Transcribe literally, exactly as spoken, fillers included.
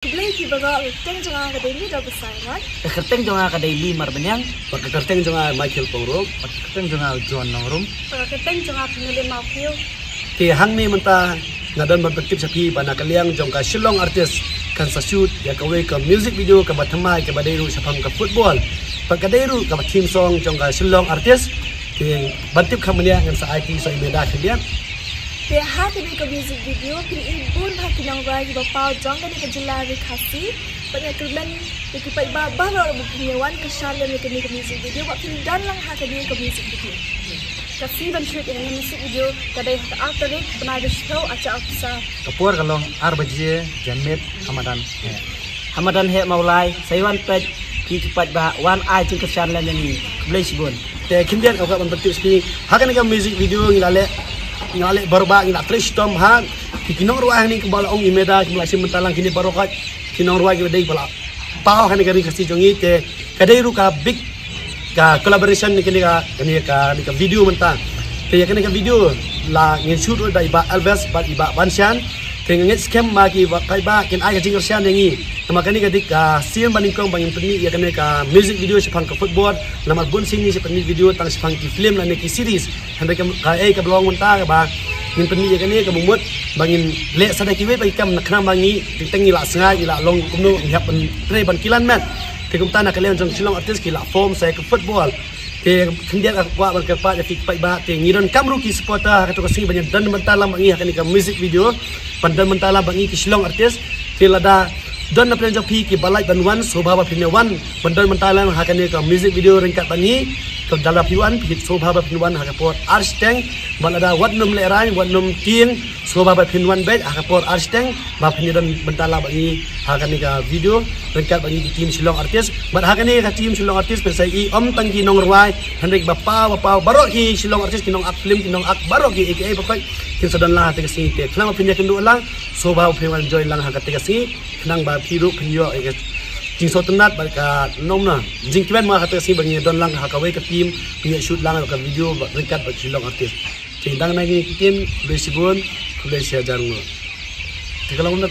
Khublei phi baroh. Ka kyrteng jong nga ka dei Nidal Basaiawmoit. Ka kyrteng jong nga ka dei Lee Marbaniang. Bad ka kyrteng jong nga Michael Pyngrope. Bad ka kyrteng jong nga John Nongrum. Bad ka kyrteng jong nga Pynlin Mawphiew. Te hangne mynta nga don ban pyntip sha phi ba na ka liang jong ka Shillong Artist kan sa shoot ïa kawei ka music video kaba thymmai kaba dei ruh shaphang ka football. Bad ka dei ruh kaba theme song jong ka Shillong Artist. Te ban tip kham bniah ngan sa ai ki soh i Meda khyndiat. Te ha kane ka music video phin ïohi bun ha ki nongrwai kiba paw jong kane ka jylla ri Khasi. Bad nga kyrmen ïa ki paidbah baroh ba phin ïa wan kyrshan lem ïa kane ka music video ba phin don lang ha kane ka music video. Ka fee ban shoot ïa kane ka music video ka dei ha ka ar tarik bnai ba shiphew arhajar arphew saw. Ka por ka long ar baje janmiet ha madan heh. Ha madan heh Mawlai, sa ïa wan peit ki paidbah, wan ai jingkyrshan lem ïa ngi. Khublei shibun. Te khyndiat ka kwah ban pyntip sha phi ha kane ka music video ngi la leh, ngi la leh baroh ba ngi la trei shitom ha ki, ki nongrwai hangne kiba la ong i Meda kiba la shim bynta lang kine baroh ka ki nongrwai kiba dei ba la paw ha kane ka ri Khasi jong ngi. Te ka dei ruh ka big ka collaboration ne kane ka, kane ka, kane ka video mynta. Te ïa kane ka video la ngin shoot ruh da i Bah Elvis bad i Bah Banshan. Te nga ngeit skhem ba ki paidbah kin ai ka jingkyrshan ïa ngi. Namar kane ka dei ka sien ba nyngkong ba ngin pynmih ïa kane ka music video shaphang ka football. Namar bun sien ngi shu pynmih video tang shaphang ki film lane ki series. Hynrei ka, kaei kaba long mynta kaba ngin pynmih ïa kane kaba mut ba ngin leh sa da kiwei pat ki kam, na khnang ba ngi teng teng ngi la sngaid, ngi la long kumno, ngi hap ban trei ban kilan met. Te kumta na ka liang jong Shillong Artist ki la form sa ïa ka football. Te khyndiat ka kwah ban kyrpad ïa phi paidbah, te ngi donkam ruh ki supporter ha kato ka sngi ba ngin don bynta lang bad ngi ha kane ka music video. Ban don bynta lang bad ngi ki Shillong Artist. Te lada don na pdeng jong phi kiba lait ban wan, sngewbha ba phin ïa wan ban don bynta lang ha kane ka music video ryngkat bad ngi. Te lada phi wan, phi sngewbha ba phin wan ha ka por ar shiteng. Bad lada wat nym lehraiñ, wat nym tieng, sngewbha ba phin wan beit ha ka por ar shiteng ba phin ïa don bynta lang bad ngi ha kane ka video ryngkat bad ngi ki team Shillong Artist. Bad ha kane ka team Shillong Artist phin sa ïohi ym tang ki nongrwai, hynrei ba paw, ba paw baroh ki Shillong Artist, ki nongakt film, ki nongakt baroh ki, aka baroh kin sa don lang ha kata ka sngi. Te khnang ba phin ïakynduh lang, sngewbha ba phin wan join lang ha kata ka sngi. Khnang ba phi ruh phin ïoh ïa ka jingsngewtynnat bad ka, nongna, jingkmen mo ha kata ka sngi ba ngin don lang ha kawei ka team, phin ïa shoot lang ka video bad ryngkat bad Shillong Artist. Te dang na ngi ki ktien, khublei shibun, khublei shihajar nguh. Te ka long na